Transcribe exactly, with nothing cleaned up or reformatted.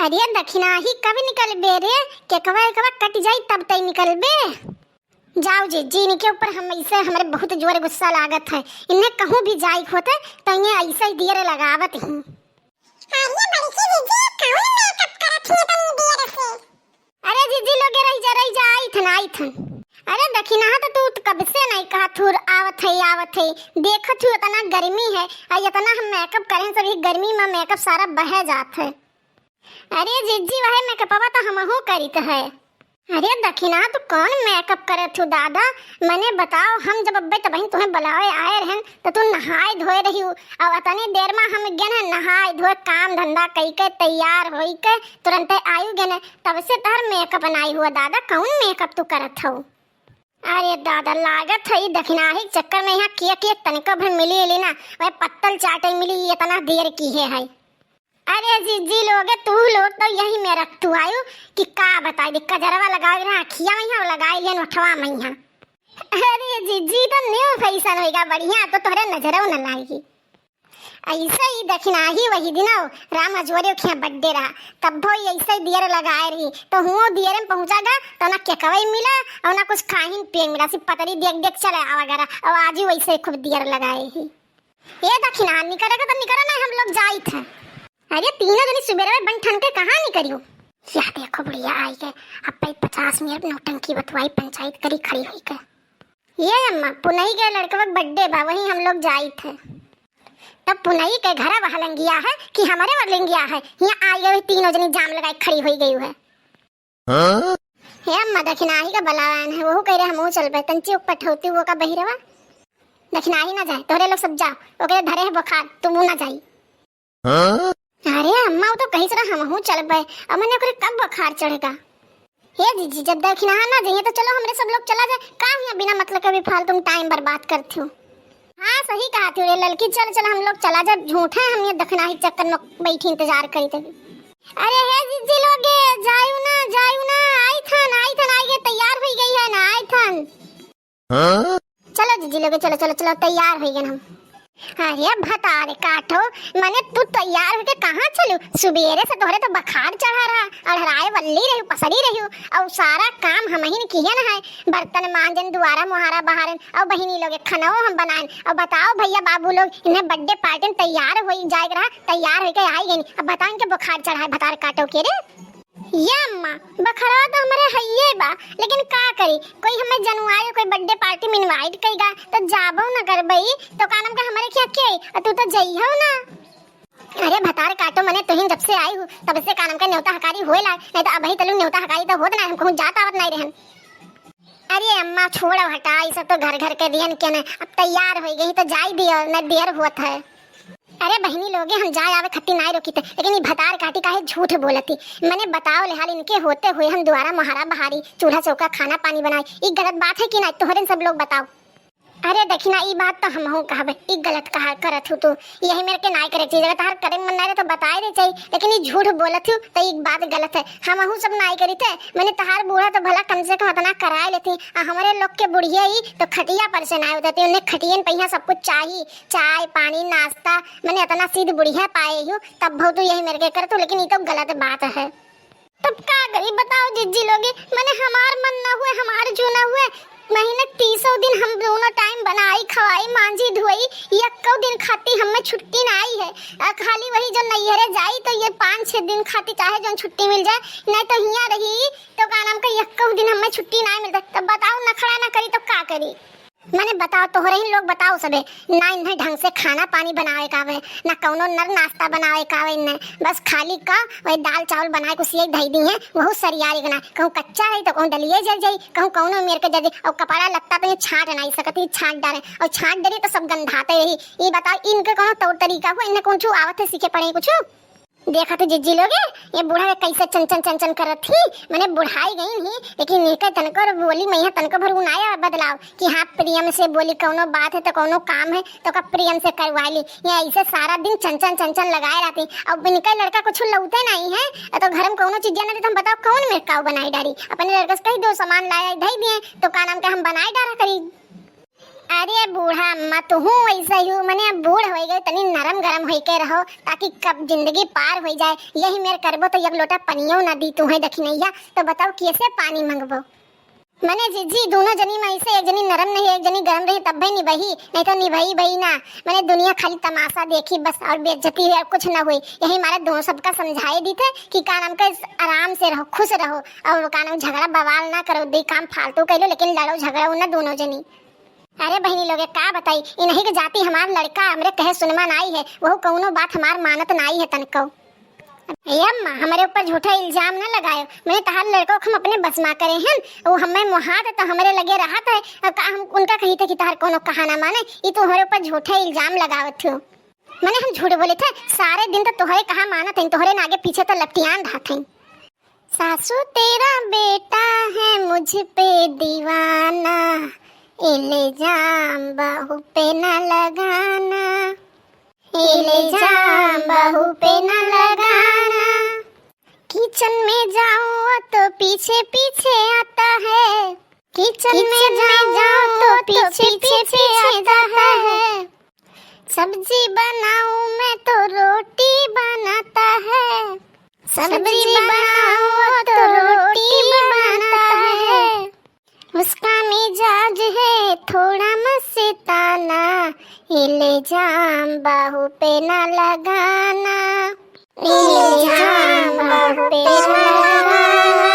अरे दखिनाही, कब निकलबे रे? केकवा एकवा कट जाई तब तई निकलबे। जाओ जिज्जी, इनके ऊपर हम, इसे हमरे बहुत जोर गुस्सा लागत है। इन्हें कहूँ भी जाइक होते तो इन्हें ऐसे ही दियर लगावत ही। अरे बड़की जिज्जी, कौन मेकअप करत ही इतनी देर से? अरे जिज्जी लोगे, रही जा, रही जा, आई थन, आई थन। अरे दखिनाहा, तो तू तो कब से नहीं कहा थू, आवत है, आवत है। देखत हूँ इतना गर्मी है, आ इतना हम मेकअप करें, सब ये गर्मी में मेकअप सारा बह जात है। अरे जिज्जी, वह मेकअपवा तो हमहू करित है। अरे दखिना, तू कौन मेकअप करत हू दादा? मने बताओ, हम जब अब्बे तबहिन तुहें बुलावे आए रहन, तो तू नहाए धोए रही हू, और अतनी देर में हम गेन नहाए धोए, काम धंधा कई के, तैयार होई के, तुरंते आयु गेन, तब से तहर मेकअप नाई हुआ दादा। कौन मेकअप तू करत हऊ? अरे दादा, लागत है ई दखिनाही के चक्कर में यहाँ केक, केक तनिको भर मिली इली ना, वह पत्तल चाटे मिली, इतना देर किहे है। अरे जिज्जी लोगे, तू लोग तो यही में रख तू आयु कि का बताई दे, कजरवा लगावे ना अखिया में यहाँ, लगाई लिहन ओठवा में यहाँ। अरे जिज्जी, तो न्यू फैशन होइगा, बढ़िया, तो तोहरे नजरव न लागी। ऐसे ही दखिनाही वही दिनौ राम अजोरे के यहाँ बर्थडे रहा, तब वो ऐसे ही दियर लगाए रही, तो हुओ दियर में पहुँचा गा, तो ना केकवई मिला और ना कुछ खाहिन पियन मिला, सिर्फ पतरी देख देख चले आवा गरा, और आज ही वैसे ही खूब दियर लगाए ही। ये दखिना, निकरे का तो निकरे ना, हम लोग जाइत है। अरे तीनों जनी सुबेरे में बन ठन के कहाँ निकरियो? या देखो बुढ़िया आई के, अब भाई पचास मिनट नौटंकी बतवाई, पंचायत करी खड़ी हुई के। ये अम्मा, पुनई के लड़कवा के बर्थडे बा, वही हम लोग जाइत है। तब पुनई के घर वह लंगिया है कि हमारे वर लंगिया है? यहाँ आई गई तीनों जनी जाम लगाई खड़ी हुई गई है। हाँ? हे अम्मा, दखिनाही का बलावान है, वहू कह रहे हमहू चलबे, तंची उक पठौती वो का बहिरवा। दखिनाही ना जाए, तोहरे लोग सब जा, ओकरे धरे है बुखार, तू मुँह ना जाई। हाँ? अरे अम्मा, वो तो कहीं से रहा हमहू चलबे, अब मने ओकरे कब बुखार चढ़ेगा? हे जीजी, जब दखिनाहा ना जाइए तो चलो हमरे सब लोग चला जाए, का हियाँ बिना मतलब के भी फालतू में टाइम बर्बाद करती हो। हाँ सही कहा थी रे ललकी, चल चल हम लोग चला जाए, झूठे हम ये दखिनाही चक्कर में बैठी इंतजार करी थे। अरे हे जीजी लोगे, जायू ना, जायू ना, आई थन, आई थन, आई गए, तैयार हुई गई है ना, आई थन। हाँ? चलो जीजी लोगे, चलो चलो चलो, तैयार हुई गए हम। अरे भतार काटो, मने तू तैयार होके कहाँ चलू? सुबेरे से तोहरे तो बुखार चढ़ा रहा, अड़हराए वल्ली रही, पसरी रही, और सारा काम हमहिन किहन है, बर्तन मांजन, दुआरा मोहारा बहारन, और बहिनी लोगे खनवो हम बनाएन, और बताओ भैया बाबू लोग इन्हें बर्थडे पार्टी में तैयार होई जाए रहा, तैयार होके आई गई, अब बताओ इनके बुखार चढ़ा है भतार काटो के रे। ये अम्मा, बखरवा तो हमरे हइये बा, लेकिन का करी, कोई हमें जनुआई, कोई बर्थडे पार्टी में इनवाइट कइगा, तो जाबो न करबई, तो का नाम का हमरे खिया के आई, और तू तो जइहो ना। अरे भतार काटो, मने तुहिन जब से आई हूँ, तब से का नाम का न्योता हकारी होए लाग, नहीं तो अबही तलू न्योता हकारी तो होत ना, हम कहूँ जात आवत नहीं रहन। अरे अम्मा, छोड़ो हटा, ई सब तो घर घर के दिहन के न, अब तैयार हो गई तो जाई दियो, न देर होत है। अरे बहिनी लोगे, हम जाए आवे खत्ती नाई रोकी थे, लेकिन ई भतार काटी काहे झूठ बोलती? मने बताओ ले हाल, इनके होते हुए हम दुआरा मोहारा बहारी, चूल्हा चौका, खाना पानी बनाई, ई गलत बात है कि नाई? तोहरे सब लोग बताओ। अरे देखी ना, ई बात तो हमहू कहबे, ई गलत कहा करत हूँ तू, यही मेरे के नाई करे चाहिए, अगर तहार करे मन नाई रहे तो बताए दे चाहिए, लेकिन ई झूठ बोलत हूँ तो ई बात गलत है। हमहू सब नाई करी थे, मने तहार बूढ़ा तो भला कम से कम इतना कराए लेती, आ हमरे लोग के बुढ़िया ई तो खटिया पर से नाई उतरती, उन्हें खटियन पहिया सब कुछ चाही, चाय, पानी, नाश्ता, मने इतना सीध बुढ़िया पाए हूँ, तब भौ तू यही मेरे के करत हूँ, लेकिन ई तो गलत बात है। तब का करी बताओ जिज्जी लोगे, मने हमार मन न हुए, हमार जू न हुए, महीने तीसों दिन हम दोनों टाइम बनाई, खवाई, मांजी, धोई, यक्को दिन खाती हमें छुट्टी ना आई है। आ खाली वही जो नैहरे जाई तो ये पाँच छह दिन खाती चाहे जो छुट्टी मिल जाए, नहीं तो हियाँ रही तो का नाम का यक्को दिन हमें छुट्टी ना मिलता। तब बताओ नखड़ा ना करी तो का करी? मने बताओ, तोहरे ही लोग बताओ सबे, ना इन्हें ढंग से खाना पानी बनावे का आवे, ना कौनो नर नाश्ता बनावे का आवे इन्हें, बस खाली का वही दाल चावल बनाए कुछ यही धई दी है, वहू सरियारी के ना, कहूँ कच्चा रही तो कहूँ डलिए जल जाई, कहूँ कौनो मेर के जल जाई, और कपड़ा लत्ता तो ये छाट नहीं सकती, छाट डाले, और छाट डरी तो सब गंधाते रही। ये बताओ, इनके कौनो तौर तरीका हुआ, इन्हें कौन छू आवत है सीखे पढ़े कुछ? देखा तो जिज्जी लोगे, ये बूढ़ा के कैसे चन चन चन चन करत ही, मने बुढ़ाई गई ही, लेकिन इनके तनको बोली में यहाँ तनको भर उनाया बदलाव कि हाँ, प्रेम से बोली, कौनो बात है तो कौनो काम है तो का प्रेम से करवा ली। ये ऐसे सारा दिन चन चन चन चन लगाए रहती। अब इनका लड़का कुछ लौते नहीं है तो घर में कौनो चीज ना रही तो हम बताओ कौन मेरे काऊ बनाई डारी। अपने लड़का से कही दो सामान लाया धई दिए तो का नाम के हम बनाए डारा करी। अरे बूढ़ा अम्मा, तुहूँ वैसे ही हो, मने अब बूढ़ होइ गए, तनी नरम गरम होइके रहो, ताकि कब जिंदगी पार होइ जाए। यही मेर करबो तो एक लोटा पनियो ना दी तुहैं दखिनैया। तो बताओ कैसे पानी मंगबो? मने जिज्जी, दोनों जनी में से एक जनी नरम नहीं, एक जनी गरम रही, तब भाई निभई, नहीं तो निभई भाई ना। मने दुनिया खाली तमाशा देखी बस, और बेइज्जती हुई और कुछ ना हुई। यही मारे दोनों सबका समझाए दी थे कि का नाम का आराम से रहो, खुश रहो, और का नाम झगड़ा बवाल ना करो, दे काम फालतू कैलो, लेकिन लड़ो झगड़ो ना दोनों जनी। अरे बहिनी लोगे, का बताई, इन्हीं के जाति हमार लड़का हमरे कहे सुनमा नाई है, वहू कौनो बात हमार मानत नाई है तनको। ए अम्मा, हमरे ऊपर झूठा इल्जाम न लगायो। मने तहार लड़को को हम अपने बस मा करे हन, वो हमें मोहात तो हमरे लगे रहत है, अब का हम उनका कही थे कि तहार कोनो कहा ना माने, ई तू हमरे ऊपर झूठा इल्जाम लगावत हो। मने हम झूठ बोले थे, सारे दिन तो तोहरे कहा मानत है, तोहरे नागे पीछे तो लपटियान रहत है। सासू तेरा बेटा है मुझ पे दीवाना, इल्जाम बहू पे ना लगाना, इल्जाम बहू पे ना लगाना। किचन में जाओ तो पीछे पीछे आता है, किचन में जाओ तो पीछे पीछे आता है। सब्जी बनाऊं मैं तो रोटी बनाता है, सब्जी बनाऊं तो रोटी बनाता है। उसका मिजाज है थोड़ा मस्ताना, इल्जाम बहू पे ना लगाना, इल्जाम बहू पे ना लगाना।